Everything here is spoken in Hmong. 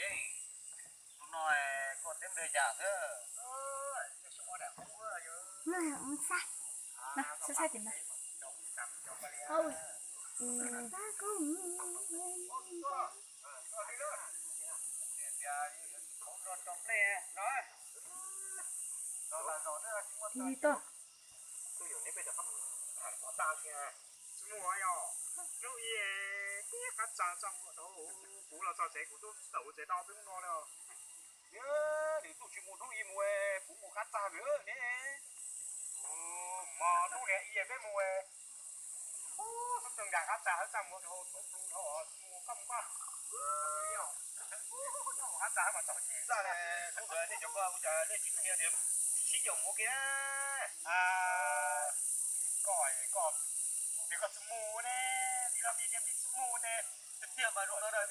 Tus no koj teb npe cas xwb? Xab xab tim no. Tig toj. Hnub ib, kuv los txog tsev kuv twb tawm ua tsev tau peb hnub no li. Nws tuaj tsis mus hnub ib mus, kuv mus qab txag lawm ne. Hnub niam ib peb mus, txog nkag qab txag hab txaj muag dhau tuav plu dhau tsis mus koj mus koj. Qab txag hab mas txog ces txaj le, kuv nej cov koj ua cas nej tsis qhia tias sib yaum mus kiag. Koj, koj, kuv tias koj tsis mus ne, tis los tis tias tsis mus ne, tiag tiag mas zoo no na.